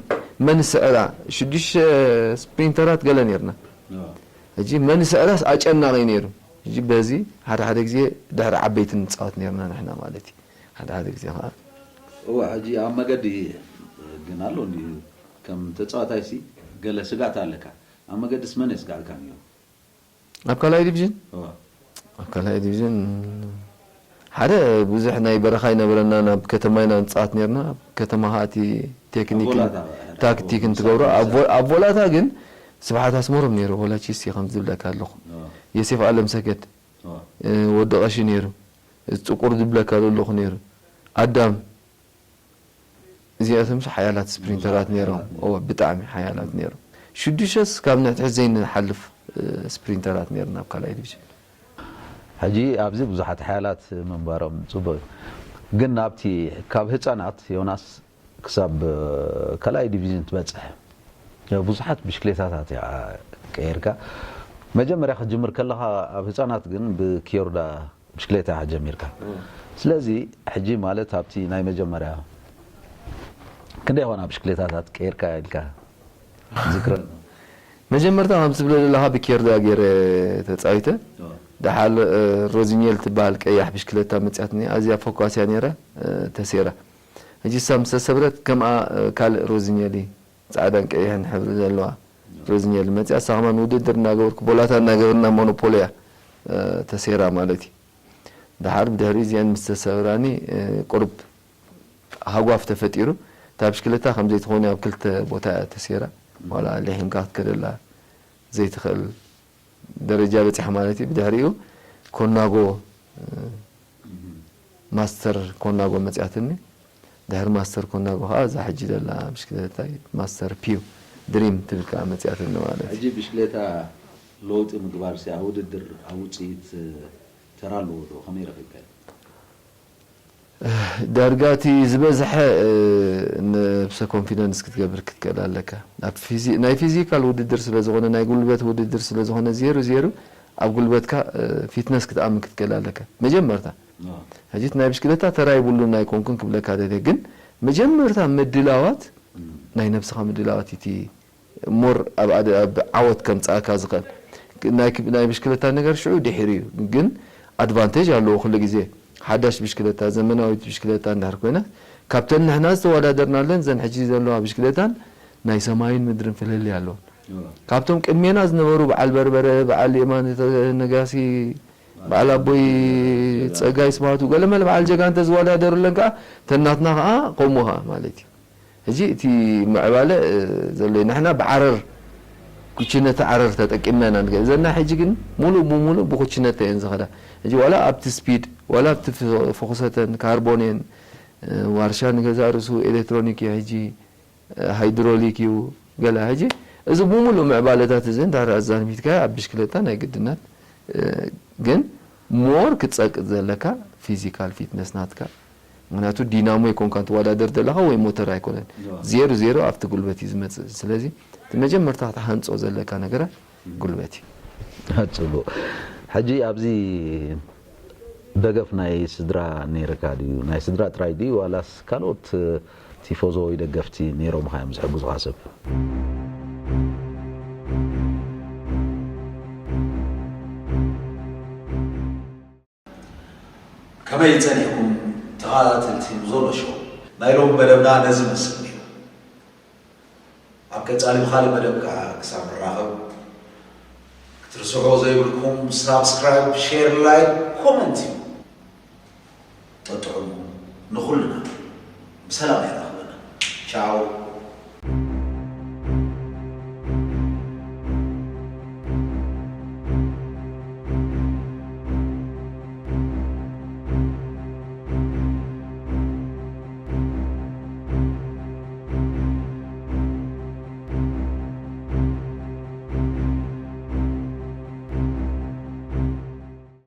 መን ስዕራ፣ ሽዱሽተ ስፕሪንተራት ገለ ነይርና። ሕጂ መን ስዕራስ ኣጨናቒ ነይሩ። ሕጂ በዚ ሓደ ሓደ ግዜ ድሕሪ ዓበይቲ ንጻወት ነይርና ንሕና ማለት እዩ። ሓደ ሓደ ግዜ ኸዓ እወ፣ ሕጂ ኣብ መገዲ ግን ኣሎ እንድዩ፣ ከም ተጻዋታይ ሲ ገለ ስጋት ኣለካ። ኣብ መገድስ መን የስጋእካ ነይሩ? ኣብ ካልኣይ ዲቪዥን? እወ። ኣብ ካልኣይ ዲቪዥን ሓደ ብዙሕ ናይ በረኻ ኣይነበረናን፣ ኣብ ከተማ ኢና ንጻወት ነይርና። ኣብ ከተማ ኸዓ እቲ ቴክኒክን ኣብ ቮላታ፣ ታክቲክን ኣብ ትገብሮ። ኣብ ቮ-፣ ኣብ ቮላታ ግን ስብሓት ኣስመሮም ነይሩ፣ ቮላቺስቲ ከም ዝብለካ ኣለኹ። እወ። ዮሴፍ ኣለምሰገድ፣ እወ። እ፣ ወዲ ቀሺ ነይሩ። እዚ ጥቁር ዝብለካ ዘለኹ ነይሩ። ኣዳም፣ እዚኣቶም ሓያላት ስፕሪንተራት ነይሮም። እወ፣ ብጣዕሚ ሓያላት ነይሮም። ሽዱሽተስ ካብ ንሕድሕድ ዘይንሓልፍ፣ እ፣ ስፕሪንተራት ነይርና ኣብ ካልኣይ ዲቪዥን። ሕጂ ኣብዚ ብዙሓት ሓያላት ምንባሮም ጽቡቕ እዩ። ግን ናብቲ ካብ ህጻናት ዮናስ ክሳብ፣ እ፣ ካልኣይ ዲቪዥን ትበጽሕ ብዙሓት ብሽክሌታታት እያ ቀይርካ። መጀመርያ ክትጅምር ከለኻ ኣብ ህጻናት ግን ብኪዮርዳ ብሽክሌታ ኢኻ ጀሚርካ። ስለዚ ሕጂ ማለት ኣብቲ ናይ መጀመርያ ክንደይ ይኾና ብሽክሌታታት ቀይርካ ኢልካ ዝክረን? መጀመርታ ከም ትብሎ ዘለኻ ብኬርዳ ገይረ ተጻዊተ። ደሓር፣ እ፣ ሮዚኒየል ትበሃል ቀያሕ ብሽክለታ መጽያትኒ። ኣዝያ ፈኳስ እያ ነይራ፣ እ፣ ተሴራ። ሕጂ እሳ ምስ ተሰብረት ከምኣ፣ እ፣ ካልእ ሮዚኒየል እዩ። ጻዕዳን ቀይሕን ሕብሪ ዘለዋ ሮዚኒየል መጽያ። እሳ ከማን ውድድር እናገበርኩ፣ ቦላታ እናገበርና ሞኖፖልያ፣ እ፣ ተሴራ ማለት እዩ። ደሓር ብድሕሪ እዚአን ምስ ተሰብራኒ፣ እ፣ ቁሩብ ሃጓፍ ተፈጢሩ። እታ ብሽክለታ ከም ዘይትኾን ኣብ ክልተ ቦታ እያ ተሴራ። ዋላ ሊሒምካ ክትከደላ ዘይትኽእል ደረጃ በጺሓ ማለት እዩ። ብድሕሪኡ ኮናጎ፣ እ፣ ማስተር ኮናጎ መጽያትኒ። ድሕሪ ማስተር ኮናጎ ከኣ እዛ ሕጂ ዘላ ብሽክለታ ማስተር ፒዩ ድሪም ትብል ከኣ መጽያትኒ ማለት እዩ። ሕጂ ብሽክሌታ ለውጢ ምግባርሲ ኣብ ውድድር፣ ኣብ ውጽኢት ተራ ኣለዎ ዶ? ከመይ ረኺብካዮ? ዳርጋ እቲ ዝበዝሐ ነብሰ ኮንፊደንስ ክትገብር ክትክእል ኣለካ። ኣብ ናይ ፊዚካል ውድድር ስለዝኾነ ናይ ጉልበት ውድድር ስለዝኾነ ዜሩ ዜሩ ኣብ ጉልበትካ ፊትነስ ክትኣምን ክትክእል ኣለካ መጀመርታ። ሕጂ ናይ ብሽክለታ ተራ ይብሉን ኣይኮንኩን ክብለካ ደልየ፣ ግን መጀመርታ ምድላዋት ናይ ነብስኻ ምድላዋት እቲ ሞር ኣብ ዓወት ከምፃእካ ዝኽእል ናይ ብሽክለታ ነገር ሽዑ ድሒሩ እዩ፣ ግን ኣድቫንቴጅ ኣለዎ ኩሉ ግዜ። ሓዳሽ ብሽክለታ፣ ዘመናዊት ብሽክለታ እንድሕር ኮይና፣ ካብተን ንሕና ዝተወዳደርናለን ዘን ሕጂ ዘለዋ ብሽክለታን ናይ ሰማይን ምድርን ፍልልይ ኣለዎ። ካብቶም ቅድሜና ዝነበሩ በዓል በርበረ፣ በዓል የማነ ነጋሲ፣ በዓል ኣቦይ ፀጋይ ስብሃቱ፣ ገለመለ በዓል ጀጋ እንተዝወዳደሩለን ከዓ ተናትና ከዓ ከምኡ ከዓ ማለት እዩ። ሕጂ እቲ ምዕባለ ዘሎ ንሕና ብዓረር ኩችነተ ዓረር ተጠቂምና ኢና ንገ ዘና ሕጂ ግን ሙሉእ ብሙሉእ ብኩችነተ እየን ዝኸዳ። ሕጂ ዋላ ኣብቲ ስፒድ ዋላ ኣብቲ ፍኹሰተን ካርቦን እየን። ዋርሻ ንገዛ ርእሱ ኤሌክትሮኒክ እዩ ሕጂ ሃይድሮሊክ እዩ ገለ ሕጂ እዚ ብሙሉእ ምዕባለታት እዚ እንድሕር ኣዛንቢትካ ኣብ ብሽክለታ ናይ ግድናት ግን ሞር ክትፀቅጥ ዘለካ ፊዚካል ፊትነስ ናትካ ምክንያቱ ዲናሞ ይኮንካ ትወዳደር ዘለካ ወይ ሞተር ኣይኮነን። ዜሮ ዜሮ ኣብቲ ጉልበት እዩ ዝመፅእ። ስለዚ እቲ መጀመርታ ክትሃንፆ ዘለካ ነገራት ጉልበት እዩ። ፅቡቅ። ሕጂ ኣብዚ ደገፍ ናይ ስድራ ነይርካ ድዩ? ናይ ስድራ ጥራይ ድዩ ዋላስ ካልኦት ቲፎዞ ወይ ደገፍቲ ነይሮምኻ እዮም ዝሕግዙኻ ሰብ? ከመይ ጸኒሕኩም ተኸታተልቲ ዞሎ ሾው? ናይ ሎሚ መደብና ነዚ ይመስል ነይሩ። ኣብ ቀጻሊ ብኻልእ መደብ ከኣ ክሳብ ንራኸብ ክትርስዕዎ ዘይብልኩም ሳብስክራይብ፣ ሼር፣ ላይክ፣ ኮመንት እዩ። ጠጥዑሙ ንኹልና ብሰላም የራኽበና። ቻው።